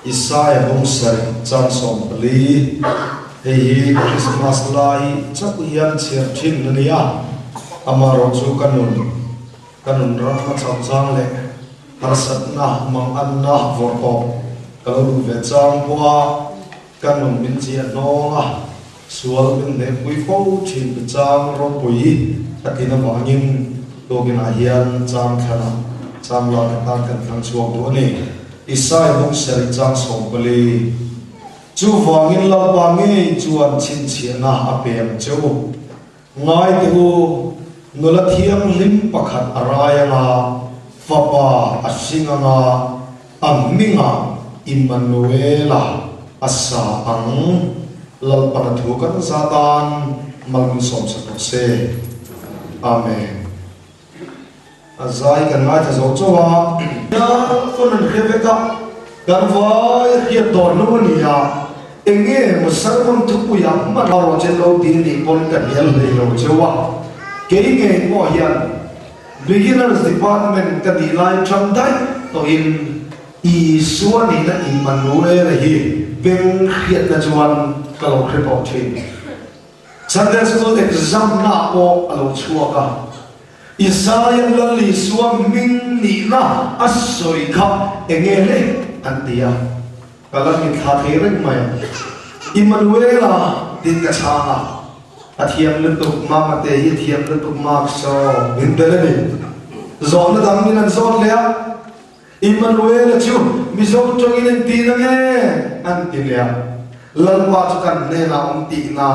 Isaia bung sarih chang 14, Hei hi Krismas lai chauh hian chhiar thin a ni a, amaherawhchu ka nun, ka nun ram a chauh chang leh harsatna, manganna vawrh tawp ka lo duh ve chang pawh a, ka nun min chiah hnawng a, sual min hnehpui fo thin tu chang ropui a tlin avangin tukinah hian chang thlanah chang lak atan kan thlang chhuak duh a ni. Isai bung sarih chang 14. Chuvangin Lalpa ngei chuan chhinchhiahna a pe ang che u. Ngai teh u, nula thianghlim pakhat a rai anga, fapa a hring anga, a hmingah Immanuela a sa ang. Lalpana thu kan za tan mal min sawmsak rawh se. Amen. A zai kan ngaithla zo chauh a. Nia phone an hria vek a, kan vai hriat dawn lo a ni a, enge maw sermon thupui ah hman a rawn chen lo dil nih pawn ka hnial hlei lo cheu a, kei ngei pawh hian Beginners Department ka nih lai tang daih tawhin Isua nihna Immanuela hi beng hriatna chuan ka lo hre tawh thin. Sunday School exam na pawh a lo chhuak a, Isaiah Lal Isua hming nihna a sawi kha enge le an ti a, ka la mitthla thei reng mai a. Immanuela tiin ka chhang a, a thiam lutuk, Mama te hi a thiam lutuk mark saw min bel a ni. Zawhna dang min an zawt leh a, Immanuela chu Mizo tawngin engtin a nge? an ti leh a. Lalpa chu kan hnenah awm tihna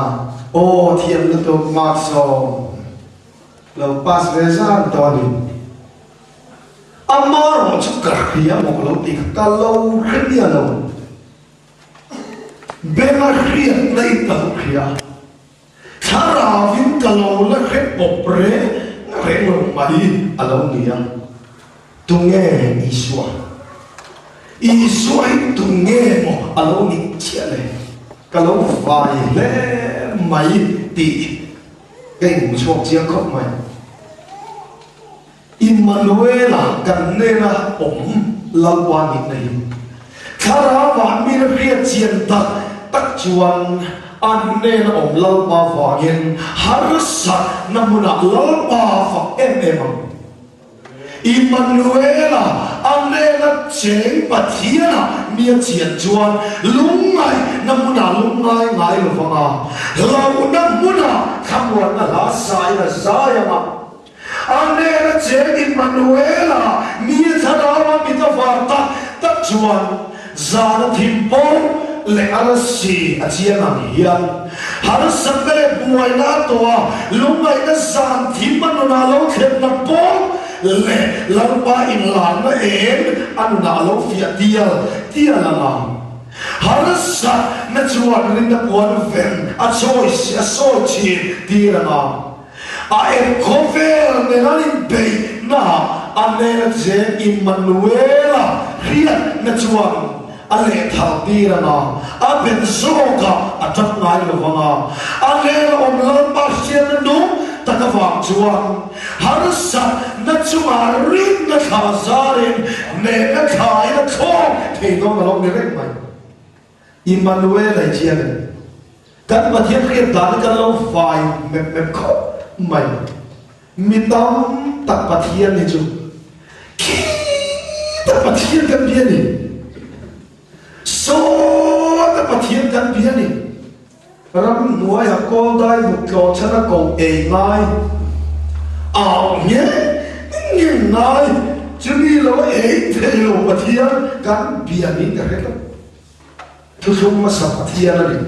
aw thiam lutuk mark 10 lo pass ve zan tawh a ni. Ama rawh chu ka hria maw ka lo ti kha ka lo hre miah lo. Benga hriatna in ka lo hria. Thlarauin ka lo la hre pawp reng reng lo mai a lo ni a. Tunge Isua? Isua hi tunge maw a lo nih chiah le? Ka lo vai hle mai tih ka inhmu chhuak chiang khawp mai. Immanuela kan hnena awm Lalpa nihna hi Thlarauah min hriat chian tak tak chuan an hnena awm Lalpa vangin harsatna hmunah Lalpa fak em em ang. Immanuela a hnena cheng Pathianah mi a chian chuan lungngaihna hmunah lungngai ngai lovang a, hlauhna hmunah thlamuanna hla sain a zai ang a. A hnena cheng Immanuela mi thlarau a mit a var tak tak chuan zan a thim pawh leh arsi a chiang ang hian harsatna leh buaina a tawh a, lungngaihna zan thim a nunah lo thlenna pawh leh Lalpa inlarna eng a nunah a lo fiah tial tial ang a. Harsatna chuan rinna puan ven a chawi a sawi thin tir ang a. A eng khawvel nen an inbeih naah a hnena cheng Immanuela hriatna chuan a lehthal tir ang a, a bet zawkah a tap ngai lo vang a. A hnena awm Lalpa hriatna nung tak avang chuan harsatna chungah rinna thla zarin hnehna thlain a thlawk thei dawn a lo ni reng mai. Immanuel a chiang em? Kan Pathian hriat dan hi kan lo fai mep mep khawp mai. Mi tam tak Pathian hi chu khita Pathian kan bia ni. Sawta Pathian kan bia ni. Ram hnuaia kawl dai vuk tlawh chhan a koh ei ngai au nge nge ngai chumi lo ei thei lo Pathian kan bia niin ka hre tlat. Thuthlung hmasa Pathian a ni.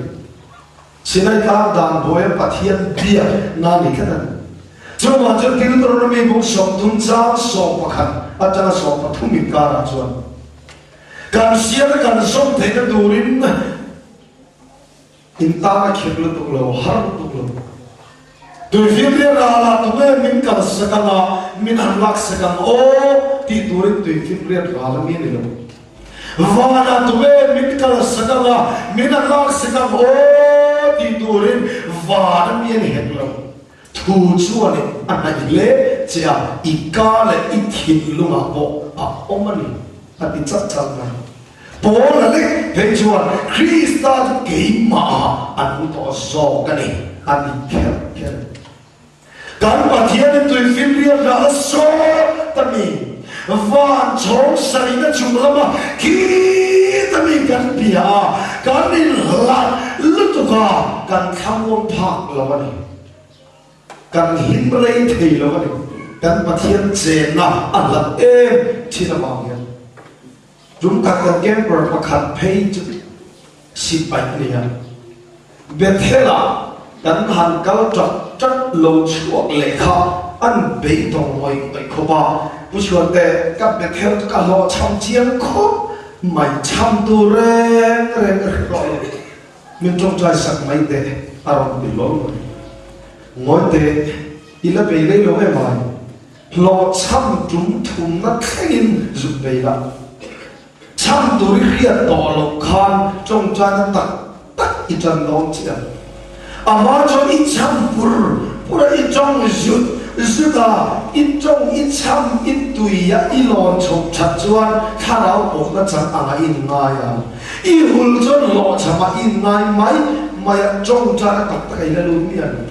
Sinai tlang dan buaia Pathian bia na ni tlat a ni. Chuvang chuan Deuteronomy bung 30 chang 11 atanga 13 inkarah chuan kan hriata kan zawm theihna turin in tan a khirh lutuk lo, har lutuk lo. Tuifinriat ralah tunge min kal sak ang a, min han lak sak ang aw tih turin tuifinriat ral a mi a ni lo. Vanah tunge min kal sak ang a, min han lak sak ang aw tih turin van a mi a ni hek lo. Thu chuan a hnaih hle che a, i ka leh i thinlungah pawh a awm a ni, a ti chat chat mai. Paula lek phei chuan Krista chu keimahah a nung tawh zawk a ni a ti kher kher. Kan Pathianin tuifinriat dah a sawt a mi, van chhawng sarihna chung lama khit a mi kan bia a, kan inhlat lutuk a, kan thlamuang phak lo a ni. Kan hlim rei thei lo a ni. Kan Pathian chenna a hlat em thin avang hian. Tum khat kan camper pakhat phei chu sipai a ni a. Bethel-ah kan han kal ṭak ṭak lo chhuak leh kha an beidawng ngawih ngawih khawp a. Pu Chhuante, ka Bethel chu ka hlawhchham chiang khawp mai, chham tur reng reng ka hre tawh lo. Min ṭawngṭai sak mai teh a rawn ti hlawl mai. Ngawi teh, i la bei rei lo em ai? Hlawhchham tum thumna thlengin zuk bei la. Chham tur i hriat tawh loh khan ṭawngṭaina tak tak i ṭan dawn che a. Amah chuan i chham pur pur a, i ṭawng zut zut a, i ṭawng i chham i tui a i lawn chhoh ṭhat chuan thlarau pawhna chang anga i inngai a. I hul chuan hlawhchhamah i inngai mai mai a, ṭawngṭaina tak tak a i la lut miah lo.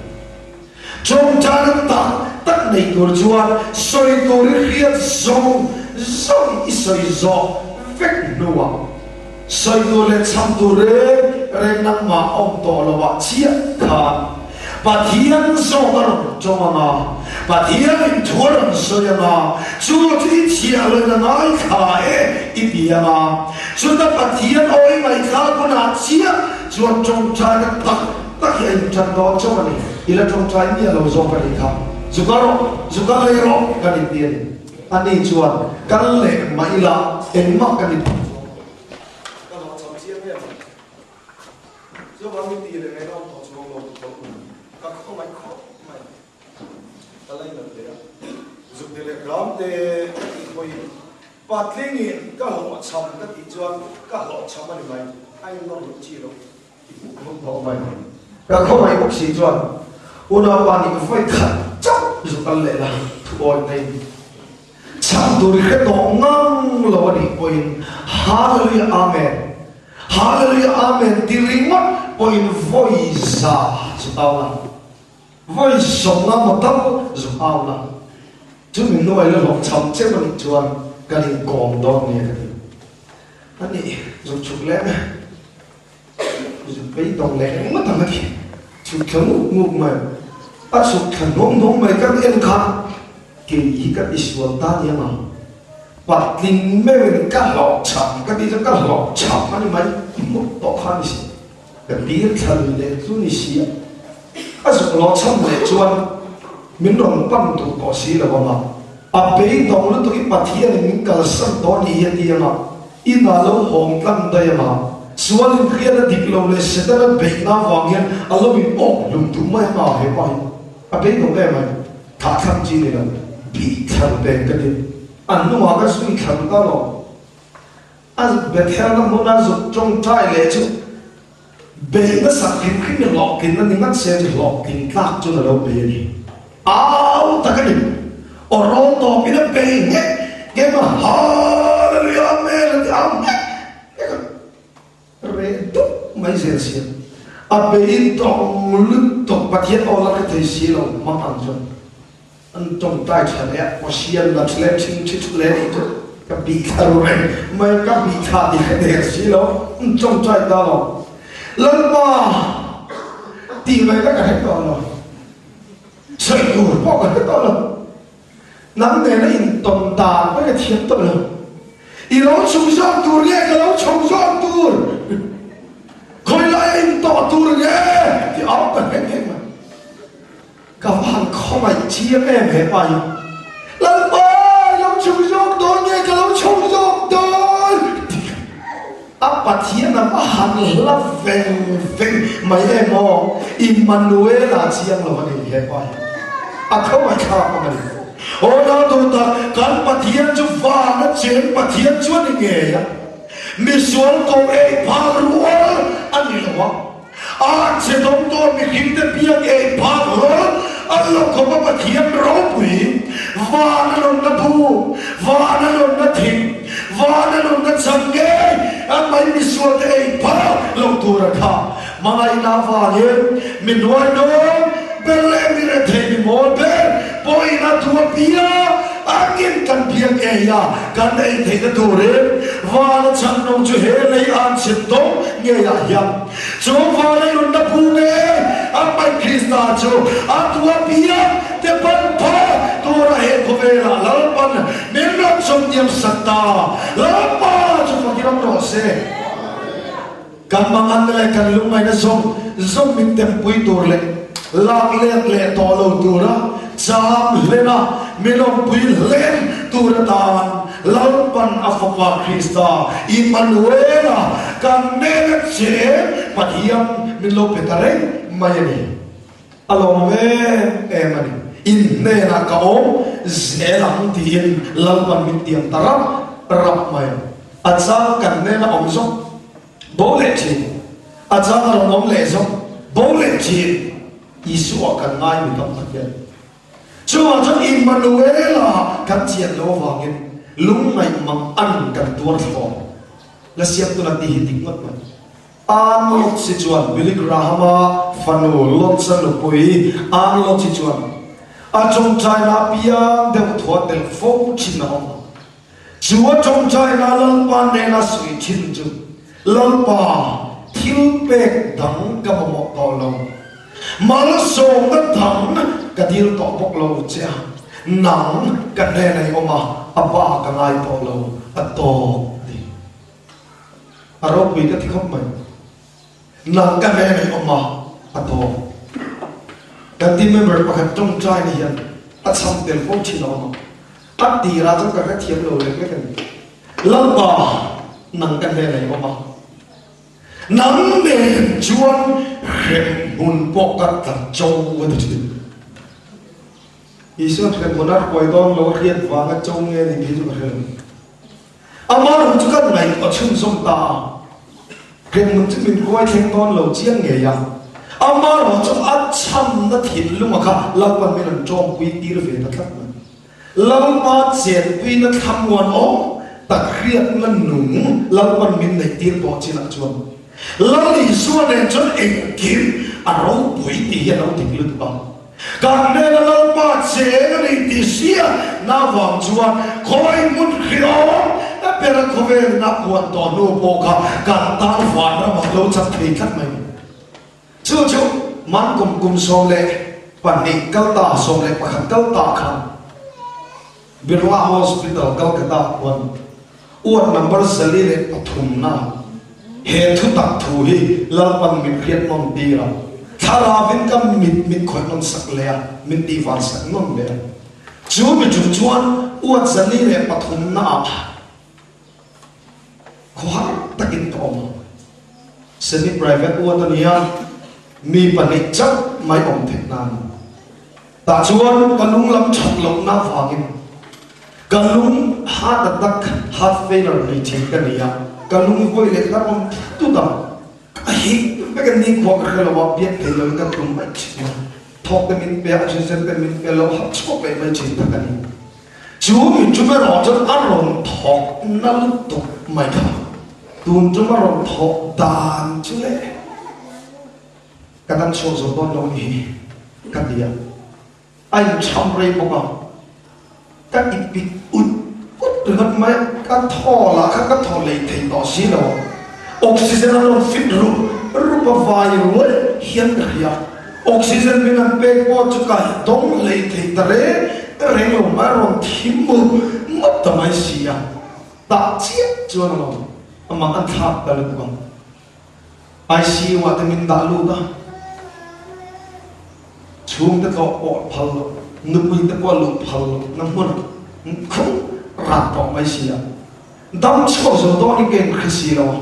Ṭawngṭaina tak tak nei tur chuan sawi tur i hriat zawng zawng i sawi zawh vek hnuah sawi tur leh chham tur reng reng nangmah awm tawh lovah chiah khan Pathian zawk a rawn ṭawng ang a, Pathianin thu a rawn sawi ang a, chu chu i chhiah loin a ngaithla e i ti ang a, chuta Pathian aw i ngaihthlak hunah chiah chuan ṭawngṭaina tak Tak hi a inṭan dawn chauh a ni. I la ṭawngṭai miah lo zawk a nih kha. Zu kal rawh, zu kal leh rawh kan inti a ni. Ani chuan, Kal leh mah ila engmah kan inti chuang lo. Ka lo cham chiang em a? Chuvangin ti leh ngaihna awm tawh chuang lo ti tawh mai. Ka khawngaih khawp mai. Ka lainat leh a. Zuk ti leh hram te ka tih pawhin patlingin ka hlawhchham ka tih chuan ka hlawhchham a ni mai. A inlawm loh chi lo. Ka khawngaih bawk si chuan unaupa nih vawi khat chauh zu kal leh la thu awi mai in chhang tur i hre tawh ngang lo a nih pawhin Hallelujah Amen Hallelujah Amen ti ringawt pawhin vawi za zu au la vawi sawmnga maw tal zu au la chumi hnuai la hlawh chham cheu a nih chuan kan inkawm dawn nia ka ti a nih zuk chhuk leh ang e. Zuk bei tawng leh engmah tak a ti. Chhuk thla nguk nguk mai. A chhuk thla hnawm hnawm mai kan en kha kei hi ka tisual ta nia ma. Patling meuhin ka hlawh chham ka tih chuan ka hlawh chham a ni mai hmut tawh kha a ni si. Ka tir thla lui leh chu ni si a. A zuk lawh chham leh chuan min rawn pan duh tawh si lo ang a. A beidawng lutuk i Pathianin min kalsan tawh a nih hi a ti ang a. Inah lo hawng tlang daih ang a, sualin Kriat a dik lo leh Setana beihna avang hian a lo in awk hlum duh mai ang a, he pa hi a beidawng em mai, thah thlang chi ni lo, bih thlar peng ka ti. A hnungah ka zui thlar ta lo. A Bethelna hmuna zuk tawngtai leh chu beih nasa hrim hrim i hlawhtlin a ni ngat se chu hlawhtlin tlak chuan a lo bei a ni. Au tak a ni. Aw rawl tawpin a bei nghek nghek a, Hallelujah Amen a ti au nghek nghek a. Reh dup mai zel sia. A bei dawng lutuk Pathian aw la hre thei si lo hmang ang chuan. An tawngtai tha leh a, Pasian la thle thin thi thle nih chu ka bih thla ru reng mai a, ka bih thla tih ka der si lo, an tawngtai ta lo. Lalpa tih mai kha ka hre tawh lo, sawi tur pawh ka hre tawh lo, nang nena intawn dan pawh ka thiam tawh lo, i lo chhuk zawk tur nge ka lo chho zawk tur, khawi laia intawh tur nge tih au ka hre nghek mai. Ka va han khawngaih chiang em he pa hi. Lalpa i lo chhuk zawk dawn nge ka lo chho zawk dawn tih a Pathian a va han hla veng veng mai em aw. Immanuela chiang lo a ni he pa hi. A khawngaih thlak awm a ni. Aw nau duh tak kan Pathian chu van a cheng Pathian chu a ni ngei a. Misual ko ei phak rual a ni lo a. A che dawng dawn mihringte biak ei phak hlawl an lo khawp a Pathian ropui, van a rawn na bu, van a rawn na thing, Vana nunna chang ngei a mai misualte ei phak lo tur a kha. Hmangaihna avangin mi hnuai dawn ber leh mi rethei mi mawl ber pawhin a duh apiang angin kan biak ei a, kan ei theihna turin vana chang nung chu he lei an chhit dawng ngeiah hian chu vana nunna phu ngei a mai Krista chu a duh apiang te pan phak tura he khawvelah Lalpan min rawn chawmniam sak ta. Lalpa chu fakin awm rawh se. Kan manganna leh kan lungngaihna zawng zawng min tempui tur leh lak let leh tawh lo tura cham hlena min awmpui hlen tur atan Lalpan a Fapa Krista Immanuela kan nena cheng Pathian min lo pe ta reng mai a ni. A lawm em em a ni. In hnenah ka awm zel ang tiin Lalpan min tiam ta rap rap mai a. A chang kan hnena awm zawk bo leh thin, a chang a rawn awm leh zawk bo leh thin. Isua kan ngai mi tam tak hian chuvang chuan Immanuela kan chian lo avangin lungngaih mang an kan tuar thlawm. La siamtu la ti hi dik ngawt mai. Ann Lotz-i chuan Billy Graham-a fanu Lotz-a nupui Ann Lotz-i chuan a tawngtaina piang deuh thuah tel fo thin a awm a. Chu a tawngtaina Lalpa nena sawi thin chu, Lalpa, thil pek dang ka mamawh tawh lo. Malsawmna dang ka dil tawh bawk lo che a, nang ka hnena i awm a, a ba ka ngai tawh lo, a tawk ti. A ropui ka ti khawp mai. Nang ka hnena i awm a, a tawk. Kan team member pakhat tawngtaina hian a chham tel fo thin a awm a. A tirah chuan ka hrethiam lo lek lek a ni. Lalpa, nang ka hnenah i awm a. Nang nen chuan hremhmun pawh ka tla cho a ti thin. Isuan hremhmun a hruai dawn lo a hriat vanga cho nge ni phei chu ka hre lo. Amah rawng chu kan ngaihtuah chhunzawm ta a, hremhmun chu min hruai thleng dawn lo chiang ngei a. Amah rawng chu a chhamna thinlunga kha Lalpan min rawn tawngpui tir ve ta tlat mai. Lalpa chenpuina thlamuan awm tak hriatna nung Lalpan min neih tir tawh chinah chuan Lal Isua nen chuan engkim a ropui tih hi a lo dik lutuk a. Kan hnena Lalpa cheng a nih tih hria na vang chuan khawi hmun hriawm a bera khawvel na puan tawh hnu pawh kha kan tan van ramah lo chak thei tlat mai ni. Chu chu man kum kum 12 kal ta, 11 kal ta khan Birla Hospital Calcutta khuan ward number 403 na he thutak thu hi Lalpan min hriat nawn tir a, thlarauin ka mit min khawih nawn sak leh a, min tihvar sak nawn leh a. Chu mi tum chuan ward 403 na ah Khawhar takin ka awm a, semi private ward a nia, mi pahnih chauh mai awm theih nan. Tah chuan ka lung lam that lohna avangin ka lung heart attack, heart failure nei thin ka ni a, ka lung vawi leh hlar awm tut a, ka hik vek a nikhua ka hre lo a, biak thei loin ka tum mai thin a, thawk te min pe a, oxygen te min pe lo, harh chhuak leh mai thin tak a ni. Chu mi tum erawh chuan a rawn thawk na lutuk mai kha. Tun tum a rawn thawk dan chu le ka dam chhuak zo dawn lo ni hi ka ti a. A inchham rei bawk a, ka ipik ut ut ringawt mai a, ka thaw lah kha ka thaw lei thei tawh si lo a. Oxygen a rawn fit rup rup a vai rual hian ka hria. Oxygen min an pek pawh chu ka dawng hlei thei ta reng reng lo mai, a rawn thim mut mut ta mai si a, tah chiah chuan a lo amah an thlak ta lutuk ang. ICU ah te min dah lut a, chhungte tlawh pawh a phal lo, nupui te pawh a luh phal lo na hmun ah khung rat tawh mai si a. Dam chhuak zo dawn in ka inhre si lo a,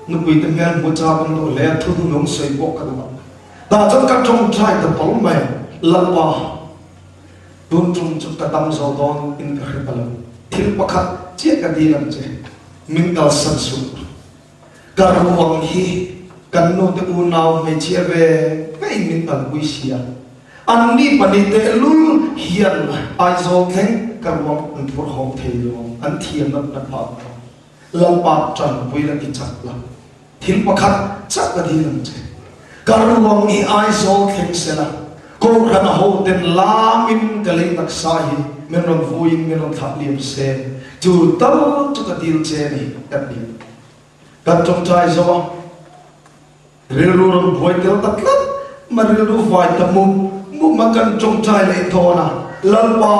nupui te hmel hmu chak awm duh hle a, thu hnunung sawi pawh ka duh a. Tah chuan ka tawngtai ta pawlh mai, Lalpa, tun tum chu ka dam zo dawn in ka hre ta lo, thil pakhat chiah ka dil ang che, min kalsan suh. Ka ruang hi kan nu te unau hmeichhia ve ve in min kalpui si a. Anni pahnih tehlul hian Aizawl thleng ka ruang an phur hawng thei lo ang, an thiam nat nat phah ang lo. Lalpa tanpui la ti chak la, thil pakhat chak ka dil ang che. Ka ruang hi Aizawl thleng se la, Kohhran a hoten lamin ka lei taksa hi min rawn vuiin min rawn thlah liam se, chu tal chu ka dil che ni kan ti. Kan tawngtai zo a. Rilru rawn buai tel ta tlat ma rilru vai ta mup mup ma kan tawngtai leh dawn a, Lalpa,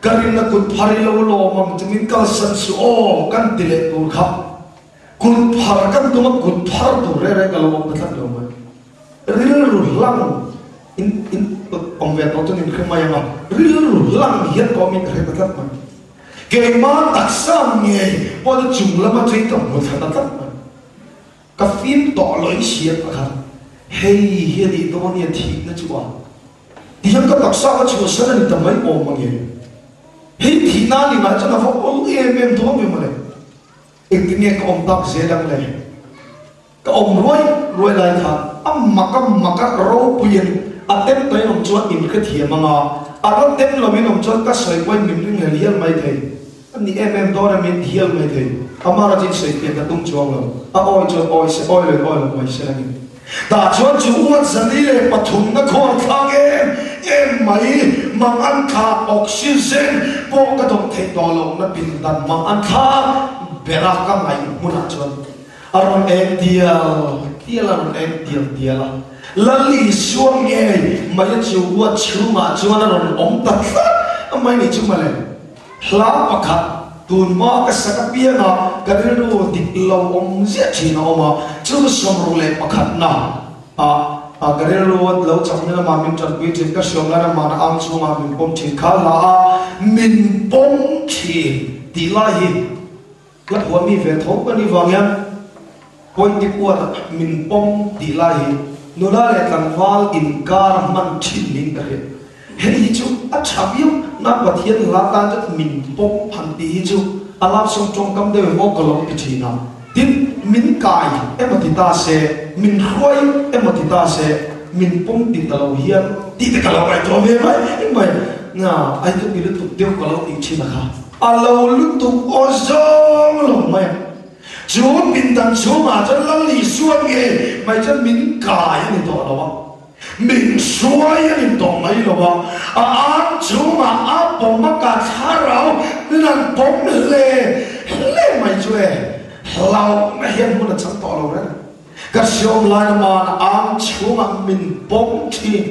ka rinna kut phar i lo lawm ang chu min kalsan suh aw kan ti leh tur kha kut phar kan tum a kut phar tur reng reng ka lo awm ta tlat lo mai. Rilru hlang in in awm ve tawh chuan in hre mai ang a, rilru hlang hian ka awm in ka hre ta tlat mai. Keimah taksa ngei pawh chu chung lama chei ka hmu thla ta tlat mai. Ka fim tawh lo i hriat pakhat, hei hi a nih dawn i a thihna chu a tihian ka taksa ka chhuahsan a ni ta mai awm ange. Hei thihna a ni ngai chuan a va awl em em dawn ve mawle. Engtin nge ka awm tak zel ang le? Ka awm ruai ruai lai khan a mak a mak a ropuiin a tem tawhin awm chuan in hrethiam anga a la tem loin awm chuan ka sawi pawhin min ring leh hial maithei. A ni em em dawn a min thial mai thei. Amara chin sawi pian ka tum chuang lo. A awi chuan awi se, awi loin awi lo mai se langin. Tah chuan chu uat 403 na khawn thlak em em mai mang an thla oxygen pawh ka dawm theih tawh loh na pindan mang an thla bera ka ngaih hmunah chuan a rawn eng dial dial a rawn eng dial dial a. Lal Isua ngei mai a chu uat chhungah chuan a rawn awm ta tlat a mai ni chu mawle. Hla pakhat tun hma ka sak apianga ka rilru dik lo awm ziah thin a awm a, chu 61 na ah ka rilru a lo chak ni lamah min tanpui thin, ka hriam lai ramah na ang chhungah min pawm thin kha hla a min pawm thin tih lai hi hla phuah mi ve tho ka nih vang hian point dik uat a min pawm tih lai hi nula leh tlangval inkar a hman thin niin ka hria. Hei hi chu a tha viau na Pathian hla tan chuan min pawm han tih hi chu a lamsawm tawngkam deuh em aw ka lo ti thin a. Tin, min kai emaw ti ta se, min hruai emaw ti ta se, min pawm ti ta lo hian tih te ka lo ngaihtuah ve mai mai. Na, ai chu ti lutuk deuh ka lo tih thin a kha. A lo lutuk aw zawng lo mai a. Chu pindan chhungah chuan Lal Isua nge mai chuan min kai a ni tawh lo a. Min hruai a ni tawh mai lo a, a ang chhungah a pawm a ka thlarau min han pawm hle hle mai chu e, hlauhna hian hmun a chang tawh lo reng. Ka hriawm lai aman a ang chhungah min pawm thin.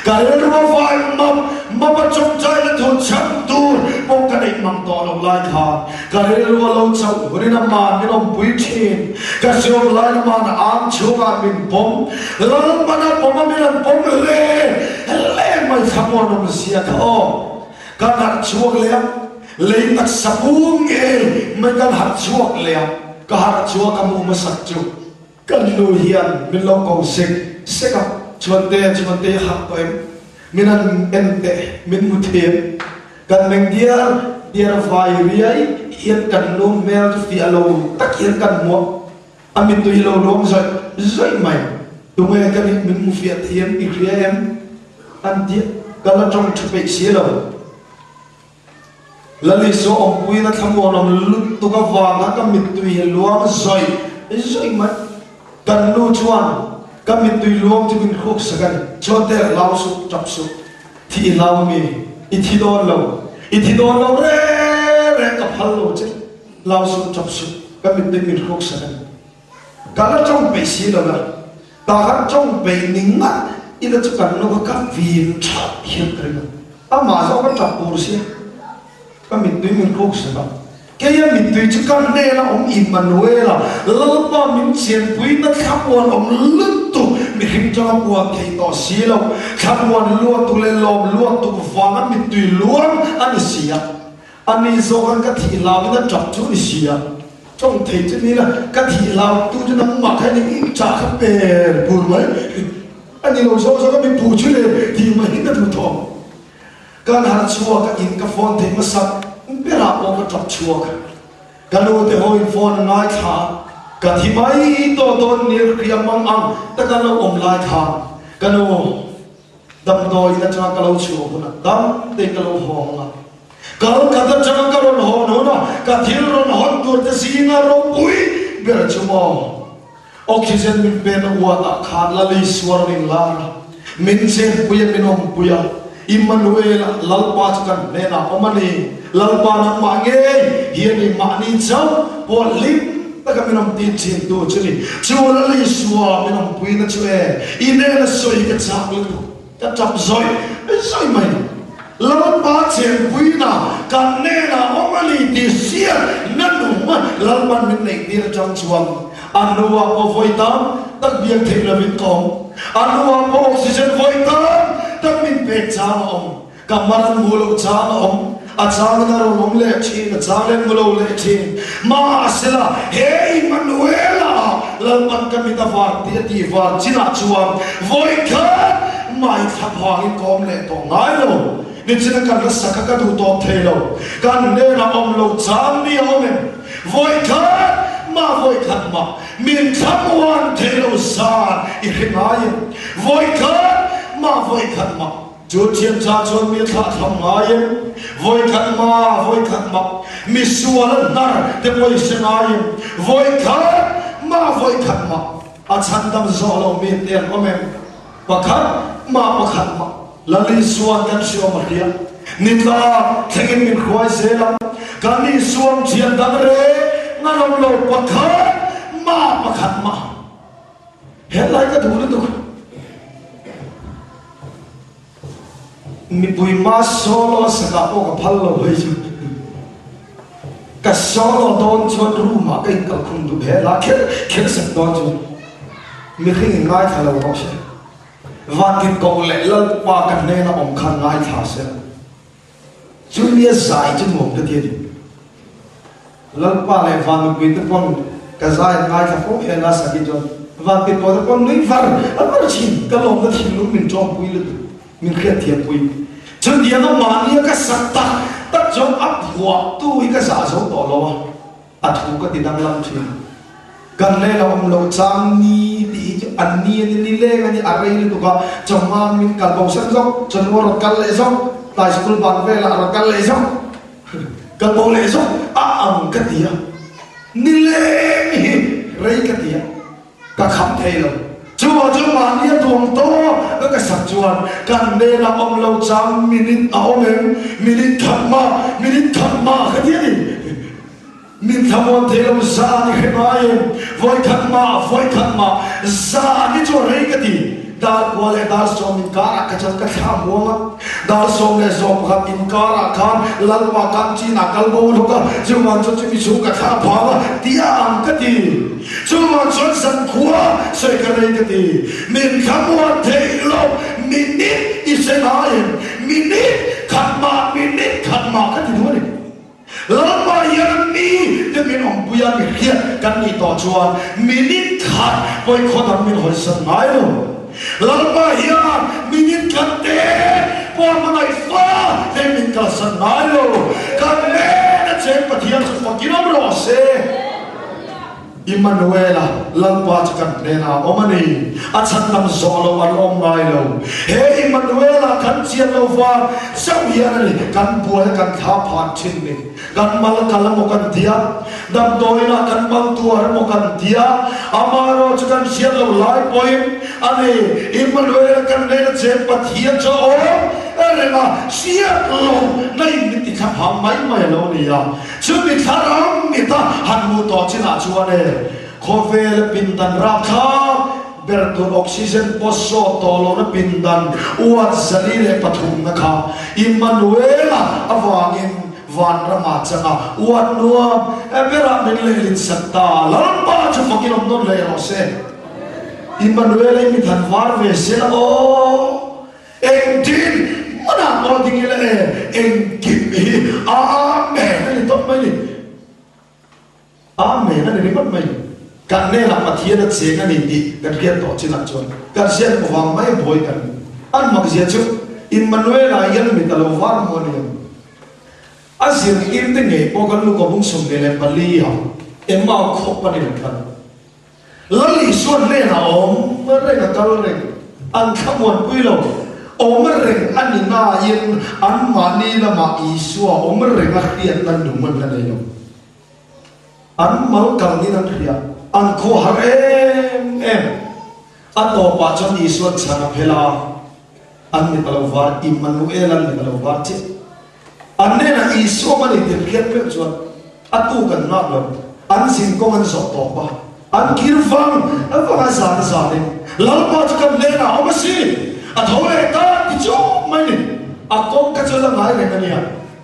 Ka rilru a vai map map a chawngchai na thu chhan tur pawh ka neih mang tawh lo lai khan ka rilru a lo chauh hunin aman min awmpui thin. Ka hriawm lai aman a ang chhungah min pawm. Lalpana pawm a min an pawm hle hle mai thlamuan awm zia kha aw. Kan harh chhuak leh a, lei taksa pum ngei mai kan harh chhuak leh a, ka harh chhuak a hmuh hmasak chu kan nu hian min lo ko sek sek a, Chhuante, Chhuante i harh tawh em? Min an en teh, min hmu them. Kan meng diar diar vai riai hian kan nu hmel chu fiah lo tak hian kan hmu a. A mittui lo luang zawih zawih mai. Tunge ka nih min hmu fiah thiam i hria em? An ti a, ka la tawng tha peih si lo. Lalisua awmpuiin a thlamuanawm lutuk avanga ka mittui hi luang zawih zawih mai. Kan nu chuan ka mittui luang chu min hruk sak a ni. Chuan te hlau suh, tap suh. Thi i hlau mi? I thi dawn lo. I thi dawn lo reng reng ka phal lo che. Hlau suh, tap suh, ka mittui min hruk sak a ni. Ka la tawng peih si lo va, ta khan tawng peih ni ngat ila chu kan nu kha ka vin that hian ka ring a. Amah zawk a tap tur sia, ka mittui min hruk sak a. Keia mittui chu ka hnena awm Immanuela, Lalpa min chianpuina thlamuan awm lutuk, mihring changa puan thei tawh si lo, thlamuan luatuk leh lawm luatuk vanga mittui luang a ni si a. A ni zawk an ka thih hlauin a tap chu ni si a, tawng thei chu ni la, ka thih hlau tu chu nangmah kha ni i chah kha per bur mai a ni lo zawk zawk a mi pu chu le tih mai hi ka duh thawm. Kan harh chhuak a in ka phone theih hmasak berah pawh ka tap chhuak. Ka nu te ho in phone a ngaithla a, ka thi mai tawh dawn ni riah mang ang taka lo awm lai khan ka nu. Damdawiin atanga ka lo chhuah hunah dam tein ka lo hawng ang a. Kal khat atanga ka rawn hawn hunah ka thil rawn hawn tur te zinga ropui ber chu maw? Oxygen min pena uatah khan Lali suar min lar a, min chenpui a, min awmpui a. Immanuel-a Lalpa chu kan hnenah awm a ni. Lalpa nangmah ngei hi a ni, mahni chauh pawh hlim taka min awm tin thin tu chu ni. Chu Lali Isua min awmpuina chu e, i hnena sawi ka chak lutuk, ka tap zawih zawih mai. Lalpa chenpuina kan hnenah awm a ni tih hriat na nung Lalpan min neih tir atang chuan a hnuah pawh vawi tam tak biak theih lovin ka awm. A hnuah pawh oxygen vawi tam tak min pek chang a awm. Ka mar an hmuh loh chang a awm. A changin a rawn awm leh thin, a chang leh hmu lo leh thin. Mahsela, he Immanuela ah Lalpan ka mit a var tih a tih var chinah chuan vawi khat mai thla phangin ka awm leh tawh ngai lo. Nichina kan la sak kha ka duh tawp thei lo. Kan hnenah awm lo chang mi a awm em? Vawi khat mah vawi khat mah min thlamuan thei lo zan i hre ngai em? Vawi khat mah vawi khat mah. Chu thiamcha chuan mi thlah tham ngai em? Vawi khat mah vawi khat mah mi sual a hnar te pawh i hre ngai em? Vawi khat mah vawi khat mah a chhandam zawh lo mi te an awm em? Pakhat mah pakhat mah Lal Isua'n kan hriawm a hria. Nitla thlengin min hruai zel a, kan Isua'n thian dang reng an awm lo pakhat mah pakhat mah. Helai ka duh lutuk. Mipui ma solo sakah pawh ka phal lo hei chu. Ka solo dawn chuan room ah ka inkalkhum duh he hla kher kher sak dawn chu. Mihring in ngaithla lo rawh se. Vantin koh leh Lalpa ka hnena awm khan ngaithla se. Chu nia zai chu nuam ka ti a ni. Lalpa leh Van nupui te pawn ka zai an ngaithla fo he la saki chuan Van tirhkoh te pawn nui var a var thin. Ka lawmna thinlung min tawngpui lutuk, min hriatthiampui. Chutianga mahnia ka sak tak tak chuan a phuahtu hi ka zah zo tawh lo a, a thu ka ti danglam thin. Kan lel a awm lo chang ni tih hi chu an ni a ni, nileng a ni, a rei lutuk a, chawhma min kal bo san zawk, chawhnu a rawn kal leh zawk, tlai school ban velah a rawn kal leh zawk, kal bo leh zawk a ang ka ti a, nileng hi rei ka ti a, ka kham thei lo. Chuvang chuan mahni a duang tawh ka ka sak chuan kan hnenah awm lo chang minute a awm em, minute khat mah, minute khat mah ka ti a ni. Min thlamuan thei lo zan i hre ngai em? Vawikhat mah, vawikhat mah, zan hi chu a rei ka ti. Dar kua leh dar sawm inkarah ka chuan ka thla muang a, dar 11 inkarah khan Lalpa kan chinah kal bo hlawk a, chuvang chuan chumi chhung ka thla phang a, ti a ang ka ti. Chuvang chuan zankhua sawi ka rei ka ti. Min thlamuan thei lo, minute i hre ngai em? Minute khat mah, minute khat mah ka ti duh a ni. Lalpa hian mi te min awmpui a, mi hriat kan nih tawh chuan minute khat pawikhaw dang min hawisan ngai lo. Lalpa hian minute khat te pawh a hmangaih fa te min kalsan ngai lo. Kan hnena cheng Pathian chu fakin awm rawh se. Immanuela, Lalpa chu kan hnenah a awm a ni. A chhandam zawh loh an awm ngai lo. He Immanuela kan chian lo vang chauh hian a ni kan buai a kan thla phan thin ni. Kan mal kal emaw kan ti a, damdawiinah kan mal tuar emaw kan ti a, amaherawh chu kan hriat loh lai pawhin a ni. Immanuela kan hnena cheng Pathian chu a awm reng a, hriat loh na in min ti thla phang mai mai a lo ni a. Chumi thlarau mita han hmuh tawh chinah chuan e, khawvela pindan rapthlak ber tur oxygen pawh sawt tawh lohna pindan uat 403 na kha Immanuela avangin vanrama changa uat nuam berah min lehlin sak ta. Lalpa chu fakin awm nawn hle rawh se. Immanuela i mit han var ve sela aw. Engtin hmunah pawh ding ila e, engkim hi Amen a ni tawp mai ni. Amen a ni ringawt mai ni. Kan hnenah Pathian a cheng a ni tih kan hriat tawh chinah chuan kan hriat hmu vang mai a buai kan ni. An makzia chu Immanuela hian mit a lo var maw aniang. A zirtir te ngei pawh kan Luka bung 24 ah Emau khawp a ni lo kan. Lal Isua hnenah awm reng a kal reng, an thlamuanpui lo. Awm reng a ni nain anmahni lamah Isua awm reng a hriatna nung an la nei lo. An mal kalnin an hria, an khuahar em em. A tawpah chuan Isua'n chhan a phel a, an mit a lo var, Immanuel an mit a lo var chiah. An hnenah Isua awm a ni tih an hriat meuh chuan a tuk an nghak lo, an zin kawng an zawh tawp a, an kir vang vang a zan a zanin Lalpa chu kan hnenah awm a si, a tho leh ta ti chawp mai ni. A kawng kha chu la ngai reng a nia.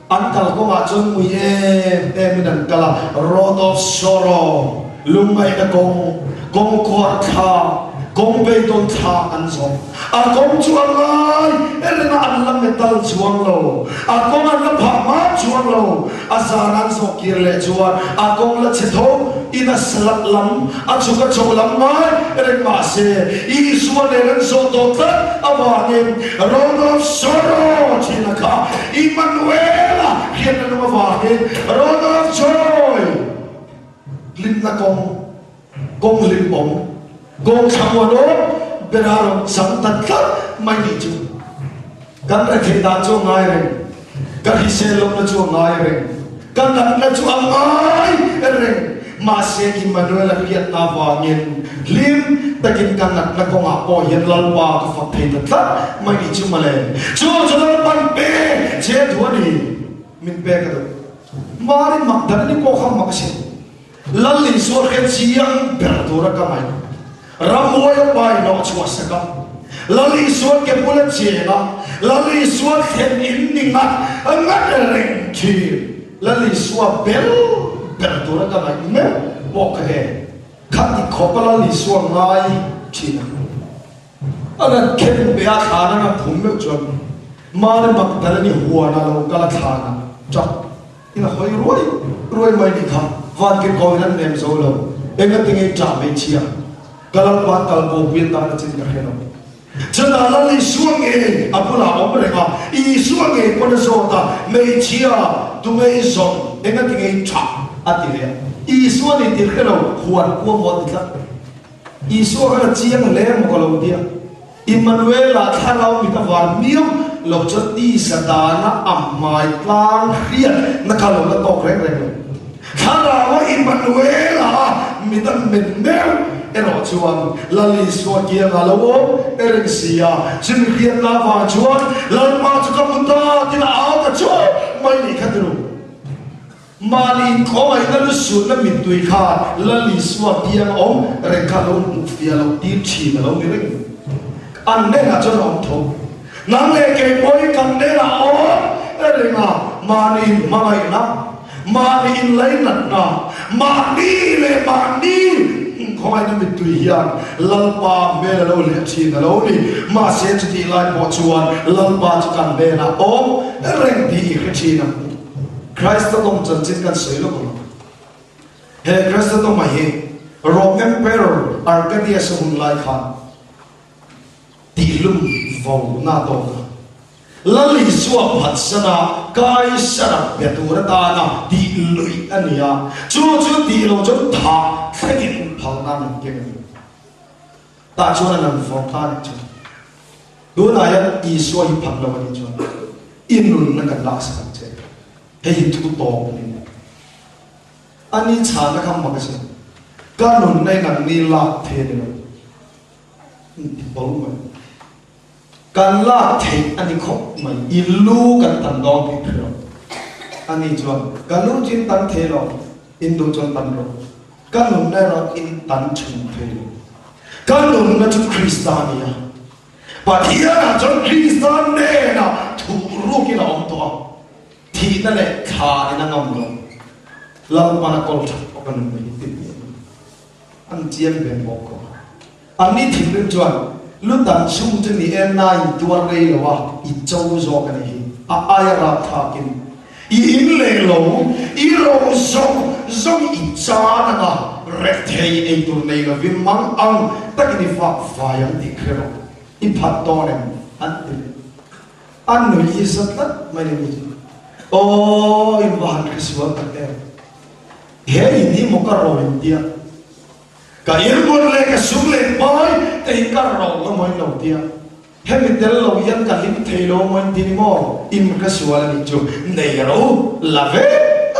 An kal kawngah chuan mui em emin an kal a, Road of Sorrow, lungngaihna kawng, kawng khuar thla, kawng beidawn thla an zawm. A kawng chu a ngai reng a, an la metal chuang lo, a kawng an la phah hma chuang lo. A zan an zawh kir leh chuan a kawng la chhe tho in a salat lam, a chhuk a chho lam ngai reng mah se, Isua nen an zawh tawh tlat avangin Road of Sorrow thin a kha Immanuela hriatna nung avangin Road of Joy hlimna kawng, kawng hlimawm, kawng thlamuanawm bera rawn chang ta tlat mai nih chu kan retheih dan chu a ngai reng, ka hrisel lohna chu a ngai reng, ka natna chu a ngai reng. Mahse Immanuela hriatna avangin hlim takin ka natna kawngah pawh hian Lalpa ka fak thei ta tlat mai nih chu mawle. Chu chu Lalpan pe che thu a ni, min pek a duh. Mari Magdalene pawh kha mak a si. Lal Isua hre chiang ber tura ka ngaih. Ramhuai a pai hnawh chhuah sak a, Lal Isua ke bula cheng a, Lal Isua thlen in ni ngat ngat reng thin. Lal Isua bel ber tura ka ngaih meuh pawh ka he kha ti khawp a Lal Isua ngai thin a. A rawn khen pe a, thlan a rawn phum meuh chuan Mari Magdalene huan a lo kal a thlan a tap in a hawi ruai ruai mai nih kha. Vantirhkohin an nem zo lo, engatinge i tah hmeichhia? Ka Lalpa kal bo pui atan a chin ka hre lo. Chutah Lal Isua ngei a bulah a awm reng a, Isua ngei pawn a zawt a, Hmeichhia, tunge i zawn? Engatinge i tha? a ti leh a. Isua ni tir hre lo, huan kua maw a ti tlat. Isua khan a chiang hle maw ka lo ti a. Immanuela thlarau mit a var miau lo chuan tisa dana a hmai tlang hriat na kha lo la tawk reng reng lo. Thlarau a Immanuela mit a men meuh erawh chuan Lal Isua kiangah lo awm reng si a, chumi hriatna avang chuan Lalpa chu ka hmu ta tiin a au ta chuap mai nih kha tiru. Mahni inkhawngaihna lusunna mittui kha Lal Isua kiang awm reng kha lo hmuh fiah loh tir thin a lo ni reng. An hnenah chuan a awm tho. Nang leh kei pawhin kan hnenah a awm reng a, mahni inhmangaihna, mahni inlainatna, mahni leh mahni inkhawngaihna mittui hian Lalpa hmel a lo leh thin a lo ni. Mahse chutih lai pawh chuan Lalpa chu kan hnenah awm reng tih i hre thin ang. Krista tawng chanchin kan sawi lawk ang. He Krista tawngah hi Rome Emperor Arcadius-a hun lai khan tihlum vo na tawk a. Lal Isua phatsana Kaisara be tur atana tih luih a ni a, chu chu tih lo chuan thah thlengin phalna an keng a ni. Tah chuan an han vawrh ta a nih chuan tunah hian Isua hi phat lo a nih chuan i nunna kan laksak ang che. Hei hi thu tawp a ni. Ani chhanna kha mak a si. Ka nunna in an ni lak thei a ni lo. Ti bawlh mai. Kan lak theih a ni khawp mai. I lu kan tan dawn tih hre rawh. Ani chuan, Ka lu chu in tan thei lo, in duh chuan tan rawh. Ka nunna erawh in tan chhung thei lo. Ka nunna chu Krista a ni a. Pathianah chuan Krista hnenah thuhrukin a awm tawh a. Thihna leh thla in a ngam lo. Lalpan a kawl that bawk a nunna hi ti hmiah mai. An chiang ve bawk ko. Anni thinrim chuan lu tan chhung chu ni e na in tuar rei lo a, i cho zawk a nih hi. A aia rapthlakin i in leh lo, i ro zawng zawng i chan anga rethei ei tur nei lovin mang ang takin i vak vai ang tih hre rawh. I phat dawn em? an ti leh. An nui hi za tlat mai ni chu. Aw, in va han hresual tak em. He in hi maw ka ro in tia. Ka irhmun leh ka sum leh pai te hi ka ro ka mawi lo tia. Hemi tel lo hian ka hlim thei lo maw inti ni maw? In ka sual a nih chu nei ro la ve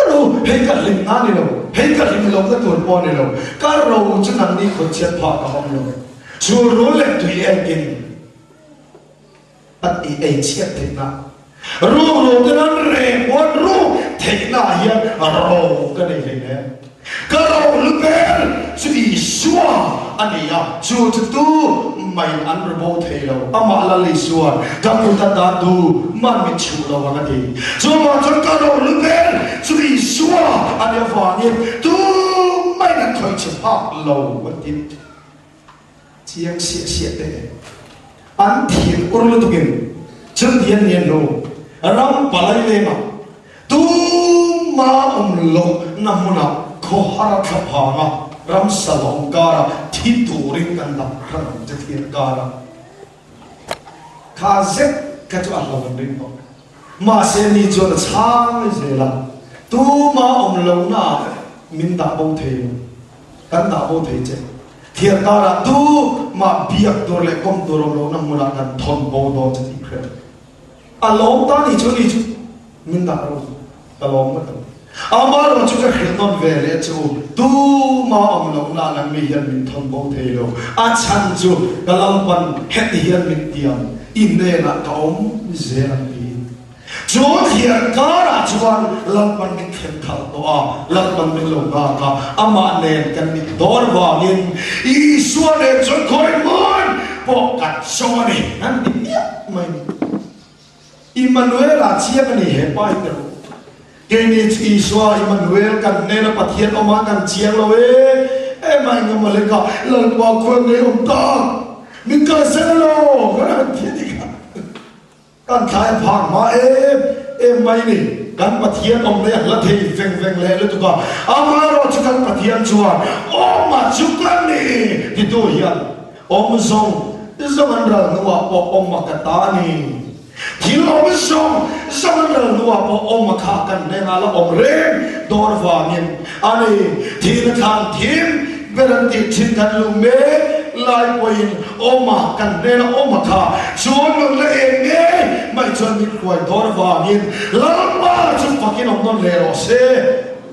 ro, hei ka hlim na ni lo, hei ka hlim lohna tur pawh ni lo, ka ro chu nangni khawchhiat phah ka awm lo. Chhulrul leh tui ekin a tih ei chhiat theihna, rukru ten an reh pawn ruk theihna ah hian ro ka nei hleinem. Ka rohlu ber chu Isua a ni a, chu chu tu maiin an ri bo thei lo. Amah Lal Isua'n ka kut a ta tu man min chhuh lo ang a ti. Chuvang chuan ka rohlu ber chu Isua a nih avangin tu maiin an khawih chhe phak lo an ti. Chiang siah siah te an thin ur lutukin chun hian ni an hnu ram palai lengah tuma awm loh na hmunah khawhar thla phanga ram salawm karah thi turin kan dah hran ang che thir karah kha zet kha chu a hlo an ring tawh. Mahse ni chuan a chhang mai zel a, tuma awm lohnaah min dah bo thei lo, kan dah bo thei che. Thian karah tumah biak tur leh kawm tur awm lohna hmunah kan thawn bo dawn che tih hriat. A lawm ta ni chu ni chu min dah ro ka lawm ngawt ang. Amaherawh chu ka hrilh nawn ve leh che u, tumah awm lohnaah nang mi hian min thawn bo thei lo. A chhan chu ka lampan heti hian min tiam, i hnenah ka awm zel ang tiin. Chu thian karah chuan Lalpan min thlen khalh tawh a, Lalpan min lo nghak a, amah nen kan nih dawn vangin Isua nen chuan khawi hmun pawh kan zawng a ni, an ti miah mai ni. Immanuela chiang a ni he pa hi ka duh. Keini chu Isua Immanuel kan hnena Pathian awmah kan chiang lo e, ema engemaw hleka Lalpa khual ngei awm tak min kalsan lo ka rawn ti a ni kha. Kan thlai phak hma em em mai ni. Kan Pathian awm leh hla thei veng veng leh lutuk a, amaherawh chu kan Pathian chuan awma chu ka ni titu hian awm zawng zawng an ral hnuah pawh awma ka ta a ni. Thil awm zawng zawng an ral hnuah pawh awma kha kan hnenah la awm reng dawr vangin a ni. Thihna thlan thim ber an tih thin kan luh mek lai pawhin awma kan hnena awma kha chuan nunna eng nge mai chuan min hruai dawr vangin Lalpa chu fakin awm nawn leh rawh se,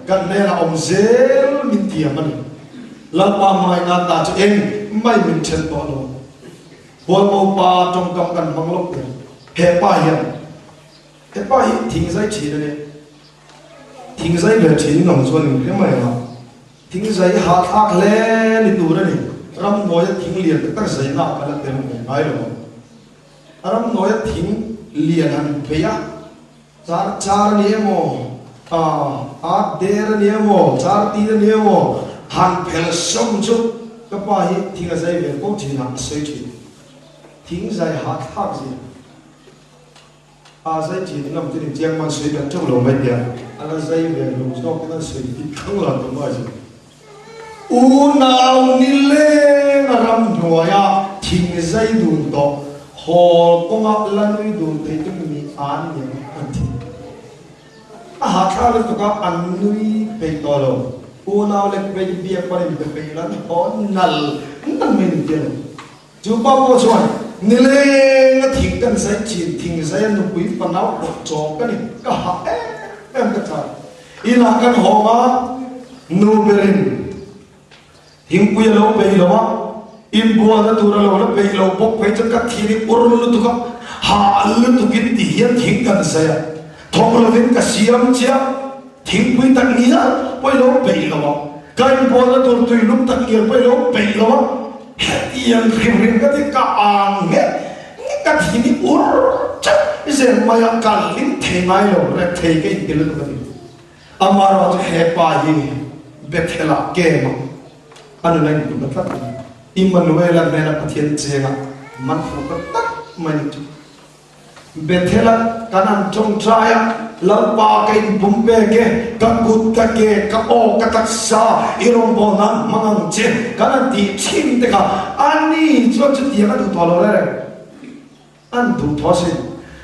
kan hnenah awm zel min tiam a ni. Lalpa hmangaihna ta chu eng mai min then tawh lo. Hualmo pa tawngkam kan hmang lawk ber. He pa hian he pa hi thing zai thin a nia. Thing zai ve thin in awm chuan in hre mai ang a. Thing zai hahthlak hle ni tur a ni. Ramhnuaia thing lian tak tak zaina ah kan la tel ve ngai lo ang. Ramhnuaia thing lian han phei a, char char a ni emaw, ah der a ni emaw, char tir a ni emaw, han phel sawm chu ka pa hi thing a zai ve fo thin a, a sawi thin. Thing zai hahthlak zia. A zai thin ngam te ni chiang man sawi dan teuh lo mai tia a la zai ve lo zawk in an sawi bik thang lo tum a zin. Unau ni leng a ram hnuai a thing zai dun tawh hawl kawnga la nui dun thei te mi an ni ang an thi. A hahthlak lutuk a an nui peih tawh lo. Unau lek vei biak pawn in be peih lo an haw nal nal mai ni tia lo. Chu pa pawh chuan, Nileng a thing kan zai thin, thing zai a nupui fanau hlawh chawk a ni, ka hah em em ka char. Inah kan hawng a, nu berin thingpui a lo peih lo a, inbualna tur a lo la peih lo bawk phei chuan ka thin hi ur lutuk a, hah lutukin ti hian thing kan zai a, thawk lovin ka siam chiah. Thingpui tak ngial pawh i lo peih lo a, ka inbualna tur tuilum tak ngial pawh i lo peih lo a, hetiang hrim hrim ka ti ka ang nge nge ka thin hi ur teuh zel mai a, ka hlim thei ngai lo, rek thei ka inti lutuk a ni. Amaherawh chu he pa hi Bethel-ah kem a, a nuna inhmu ta tlat a ni. Immanuel-a hnena Pathian chenga man fuh ta tlat mai ni chu. Bethel-a kan han tawngtai a, Lalpa ka inpum pek e, ka kut, ka ke, ka aw, ka taksa i rawngbâwl nan hmang ang che kan han tih thin te kha a ni chuan chutiang a duh tawh lo reng. An duh tawh asin.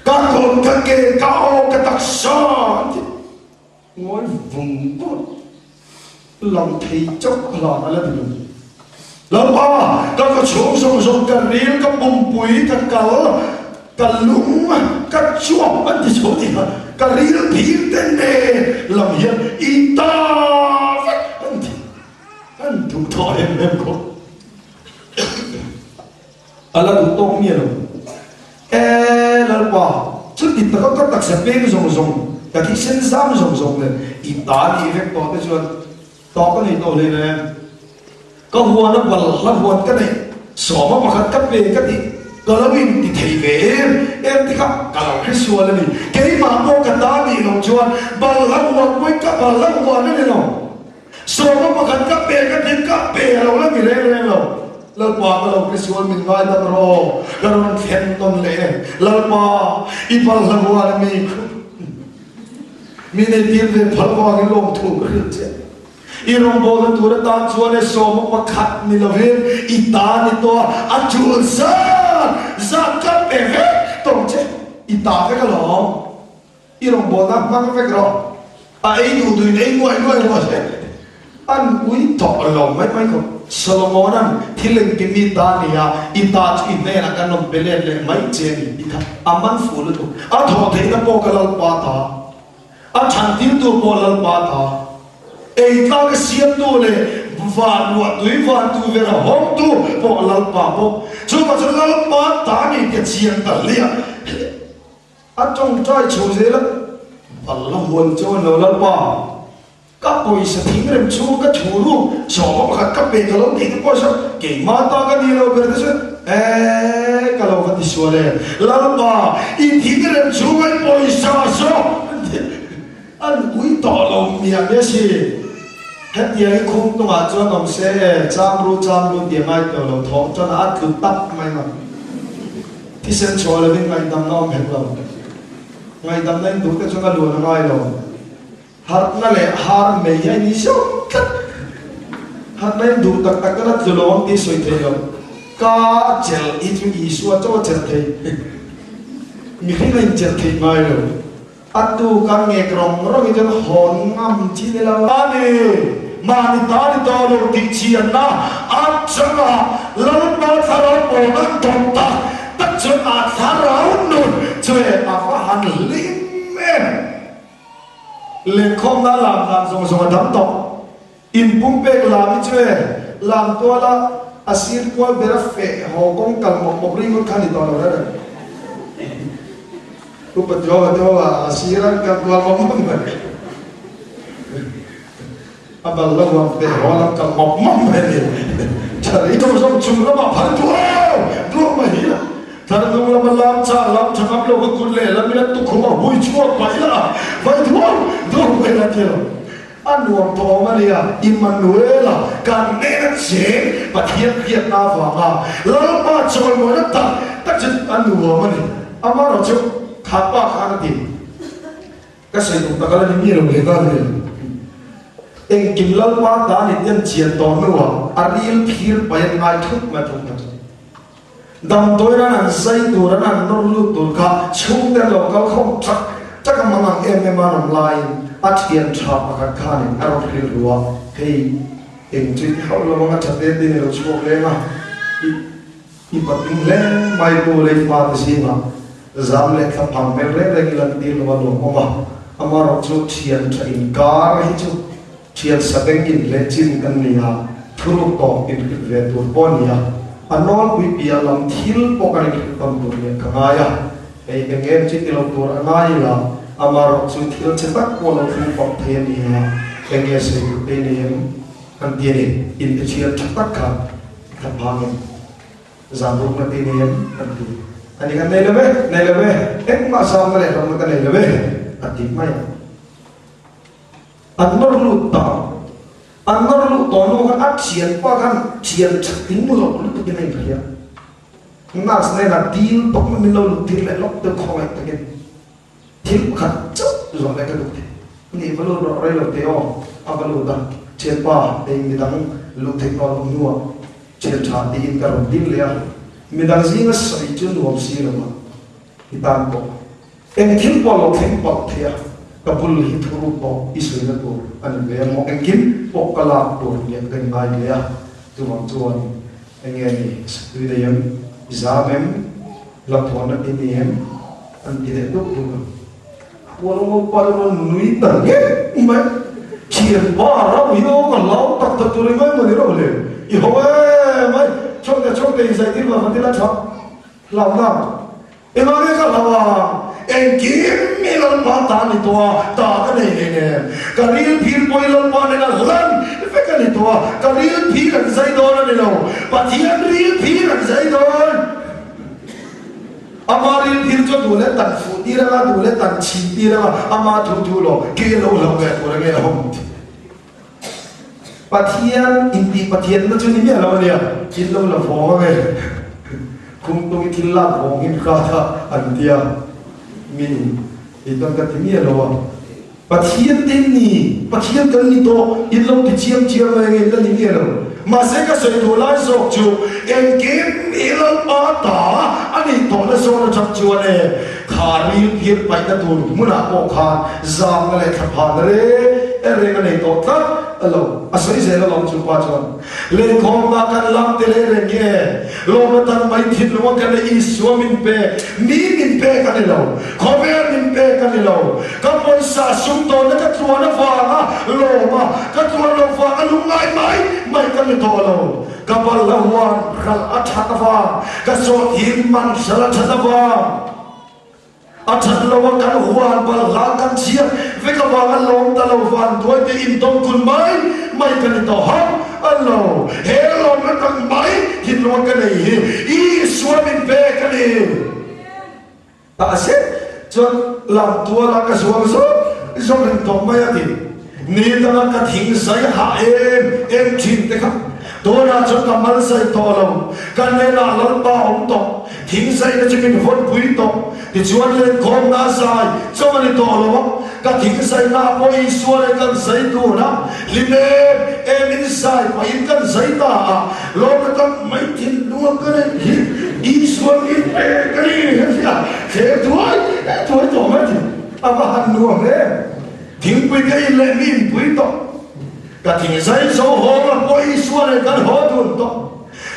Ka kut, ka ke, ka aw, ka taksa an ti ngawi vung vung a, lang thei chauh hlan a la ti lo. Lalpa, ka kawchhung zawng zawng ka ril, ka pumpui, ka kal, ka lung, ka chuap an ti chho tih kha ka ril phir te nen lam hian i ta vek an ti. An duh thawh em em khawp. A la duh tawk miah lo. E Lalpa, chuti taka ka taksa peng zawng zawng, ka thisen zam zawng zawng leh i ta nih vek tawh te chuan tawh ka nei tawh hle em? Ka huan a bal hla huan ka neih sawma pakhat ka pe ka tih ka lo in ti thei ve em em ti kha ka lo hre sual a ni. Keimah pawh ka ta nih loh chuan bal hla huan pawhin ka bal hla huan a ni lo. Sawma pakhat ka pe ka tih ka pe a lo la ni reng reng lo. Lalpa ka lo hre sual min ngaidam rawh ka rawn thlen tawn leh e. Lalpa i bal hla huan a mi khup mi nei tir ve phal vangin lawmthu ka hrilh che. I rawngbawlna tur atan chuan e sawma pakhat ni lovin i ta ni tawh a, a tul zat zat ka pe vek tawh che. I ta vek alawm. I rawngbawlna hmang vek rawh. A ei duh duhin ei nuai nuai rawh se. An ui tawh lo mai mai khawp. Solomona'n thil engkim i ta ni a, i ta chu i hnenah kan rawn pe let leh mai che a ni tih kha a man fuh lutuk. A thawh theihna pawh ka Lalpa ta. A chhantirtu pawh Lalpa ta. Ei tlak a siamtu leh van ruah tui van tu vera hawngtu pawh Lalpa bawk. Chuvang chuan Lalpa ta ni tia chiang ta hliah a tawngtai chho zel a, Bal la huan chuan lo Lalpa, ka pawisa thing rem chhung ka thu ru sawma pakhat ka pe ka lo tih te pawh sawn keimah ta ka ni lo ber te chuan eeh ka lo va ti sual e Lalpa i thing rem chhung ai pawisa saw an ui tawh lo miah miah si hetiang i khum tungah chuan awm se e cham ru cham ru tih a ngai tawh lo thawh tan a tlu tak mai ang thisen chhuah lovin ngaihdamna awm hek lo ngaihdamna in duh te chuan a luan a ngai lo. Harhna leh har mei a ni zauh tlat. Harhna in duh tak tak a tlu lo ang tih sawi thei lo. Ka chelh hi chu Isua chauh a chelh thei. Mihring a inchelh theih ngai lo. A tu ka ngek rawng rawng hi chuan hawn ngam chi ni lo. A ni, mahni ta ni tawh lo tih chianna a changa Lalpa thlarau pawn an dawm tak tak chuan a thlarau nun chu e a va han hlim em. Lenkhawmna lam dan zawng zawng a dang tawh. Inpumpek lam hi chu e, lam tuala a sir kual bera feh haw kawng kal mawp mawp ringawt kha a ni tawh lo reng reng. Upa Joa Joa a sir an kal kual mawp mawp mai. A bal lo ang feh haw lam kal mawp mawp mai a ni. Tha rei tawh zawng chung lamah phal duau duau mai hi a. Thar hnung lama lam chah lam tha ngam lo ka kut lehlam in a tukhum a hui chhuak paih la a, vai duau duau mai la ti lo. A nuam tawh awm a nia, Immanuela kan hnena cheng Pathian hriatna avanga Lalpa chawimawina tak tak chu a nuam a ni. Amaherawhchu kha pa khan a ti. Ka sawi duh tak a la ni mi lo leh nghal vel. Engkim Lalpa ta ni ten chian tawh hnuah a ril phir paih an ngai thut mai thung kha chu. Damdawi ran an zai tur an an nawr lut tur kha chhungte lo kal khawm chak chak a mang ang em em a rawn laiin a thian tha pakhat khanin a rawn hrilh ru a, hei eng chu i ti hauh lo ang a tha te te in i lo chhuak leng a, i i patling hle mai tu lei fa te zingah zam leh thla phang hmel reng reng i lan tir lo a lawmawm a, amaherawhchu thian tha inkar hi chu Thian sabeng in leh chin kan ni a, thuruk tawk inhrilh ve tur pawh a ni a, a nawlpui piah lam thil pawh kan inhrilh tam tur nen ka ngai a, hei eng em chi ti lo tur a ngai ila, amaherawh chu thil che tak pawh lo thleng pawp thei a ni a, eng nge sawi duh te ni em kan ti a ni, inte thian tha tak kha tha phang em, zam rukna te ni em kan ti a ni, kan nei lo ve, nei lo ve, engmah zamna leh hlawkna ka nei lo ve a ti mai a. An nawr lut ta. An nawr luh tawh hnu khan a thianpa khan thian tha tling loh lutuk in a inhria. Nurse hnenah dil tawp min lo lut tir leh lawk deuh khawngaih takin thil pakhat chauh zawh leh ka duh thei. Ni va lut rawh rei lo teh aw a va lut a, thianpa hei midang luh theih tawh loh hnuah thian tha tiin ka rawn dil leh a, midang zinga sawi chu nuam si lo a i tan pawh. Eng thil pawh lo thleng palh thei a, ka bul hi thuruk pawh i suina tur a ni ve a maw? Engkim pawh ka lak tur nia ka inngai ve a, chuvang chuan. Enge ni tui nei em? I zam em? Hlauhthawnna i nei em? An ti leh dup dup a. A puan ngo pa chu rawn nui ta ngei mai. Thianpa rau hi aw ka hlau tak tak tur i ngai maw ni rauh le? I ho em mai. Chhawngte chhawngte in zai tir vang vang tila tha. Hlauhna. Engah nge ka hlauh a? Engkim i Lalpa ta ni tawh a, ta ka nei hlei nen. Ka ril phir pawh i Lalpa nena hlan vek a ni tawh a, ka ril phir an zai dawn a ni lo. Pathian ril phir an zai dawn. Ama ril phir chu a duh leh tan fuh tir anga, a duh leh tan chhin tir anga, ama thu thu lo, ke lo hlauh leh tur ange a hawm thin. Pathian intih Pathianna chu ni miah lo a nia, in lo la vawng ange. Khumtung i thil lak vawng in ka kha an tia, mi in tan ka ti miah lo a. Pathian te ni, Pathian kan ni tawh, in lo ti chiam chiam mai ange, in la ni miah lo. Mahse ka sawi duh lai zawk chu engkim i Lalpa ta a nih tawhna zawn atang chuan e, kha ril phir paihna tur hmunah pawh khan zamna leh thlaphana reng reng a nei tawh tlat a lo. A sawi zel alawm chu pa chuan Lenkhawmna kan lam te leh reng nge lawmna tan mai thinlunga kan leh Isua min pek, mi min pek a ni lo, khawvel min pek a ni lo, ka pawisa sum tawnna ka tluan avanga lawm a, ka tluan lo vanga lungngai mai mai ka ni tawh lo. Ka bal la huan ral a that avang, ka sawt him man hral a that avang. A that lo a kan huan bal hla kan chhiat vek avanga lawm ta lo van duai te intawm kun mai mai ka ni tawh hauh a lo. He lawmna tak mai thinlunga ka nei hi Isua min pek a ni. Tah zet chuan lamtuala ka zuang zawk zawk reng tawh mai a ti. Ni danga ka thing zai hah em em thin te kha tunah chuan ka mal zai tawh lo. Ka hnenah Lalpa awm tawh. Thing zaina chu min hawnpui tawh. Tichuan lenkhawmna a zai chauh a ni tawh lo a, ka thing zaina pawh Isua leh kan zai dun a, hlim em em in zai pahin kan zai ta a, lawmna tak mai thinlung a ka neih hi Isua min pek a ni a thler thuai thuai tawh mai thin. A va han nuam em! Thingpui ka in leh mi inpui tawh. Ka thing zai zo hawng a pawh Isua leh kan haw dun tawh.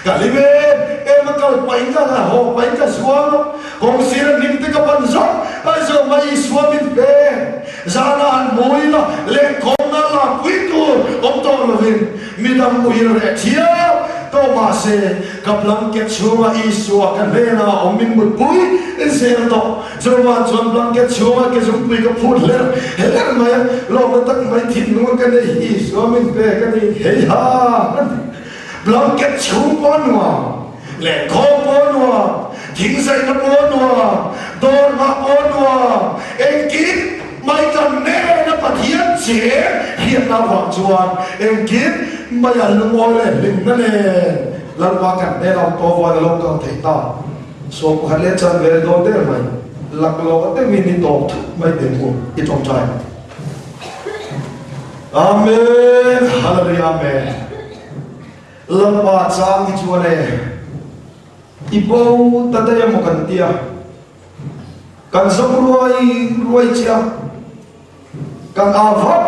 Ka hlim em em a kal paih ka la haw paih ka zuang a, kawng sir a hnim te ka pan zawk a zawm a Isua min pe. Zana han hmu ila lehkawmna lakpui tur awm tawh lovin midang muhil reh thiam tawh mahse ka blanket chhunga Isua ka hnena awm min mutpui zel tawh. Chuvang chuan blanket chhunga ke zungpui ka phut hler hler mai a, lawmna tak mai thinlung a ka nei hi Isua min pe ka ni heiha. Blanket chhung pawh a nuam, lehkhawm pawh a nuam, thingzaina pawh a nuam, dawr nghah pawh a nuam, engkim mai kan nena Pathian che hriatna avang chuan engkim mai a lungawi leh hlimna nen Lalpa kan hnen awm tawh vawiin a lo kal theih ta. 11 leh chan vel dawn der mai, laklawh deuhin i tawp thut mai teh u, i tawngtai. Amen Hallelujah Amen Lalpa chang hi chuan e i bo ta daih emaw kan tia kan zawng ruai ruai che a kan au vak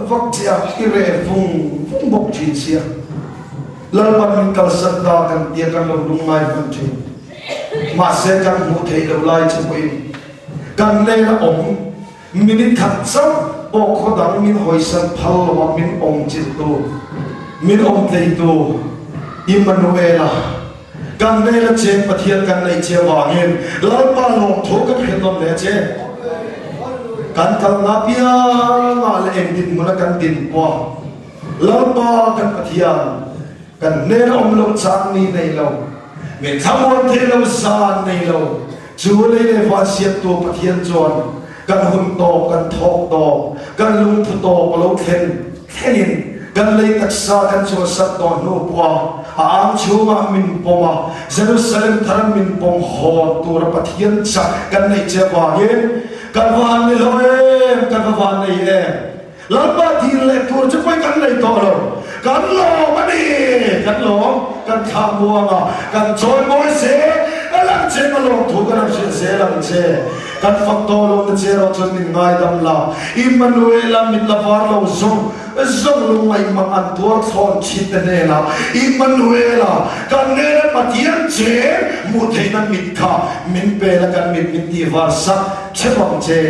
vak che a i reh vung vung bawk thin sia Lalpan min kalsan ta kan tia kan lo lungngai hman thin mahse kan hmuh theih loh lai che pawhin kan len a awm Minute khat chauh pawh khaw dang min hawisan phal lo a min awm chilhtu, min awm tleitu Immanuela, kan hmel a cheng Pathian kan neih che avangin Lalpa lawmthu kan hrilh nawn leh a che. Kan kalna piangah leh eng dinhmuna kan din pawh Lalpa kan Pathian kan hmel a awm loh chang ni nei lo, min thlamuan thei lo zan nei lo, Chu lei leh van siamtu Pathian chuan kan hun tawp, kan thawk tawp, kan lungphu tawp a lo thlen thlengin kan lei taksa kan chhuahsak tawh hnu pawha a ang chhungah min pawm a, Jerusalem thar min pawm hawn tura Pathian chak kan neih che avangin kan va han ni lo em, kan va van nei em? Lalpa dil leh tur chu pawi kan nei tawh lo, kan lawm a ni, kan lawm, kan thlah muang a, kan chawi mawi se a lang. Pathian cheng a lawmthu kan han hrilh zel ang che. Kan fak tawh lo na che erawh chuan min ngaidam la. Immanuela mit la var lo zawng zawng lungngaih mang an tuar thlawn thin te hnenah Immanuela kan hnena Pathian cheng hmuh theihna mit kha min pe la kan mit min tih var sak che vang che.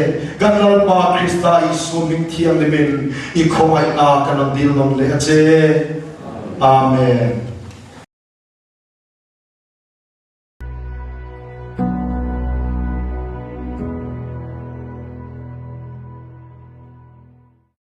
Kan Lalpa Krista Isua hming thianghlimin i khawngaihna kan rawn dil nawn leh a che. Amen.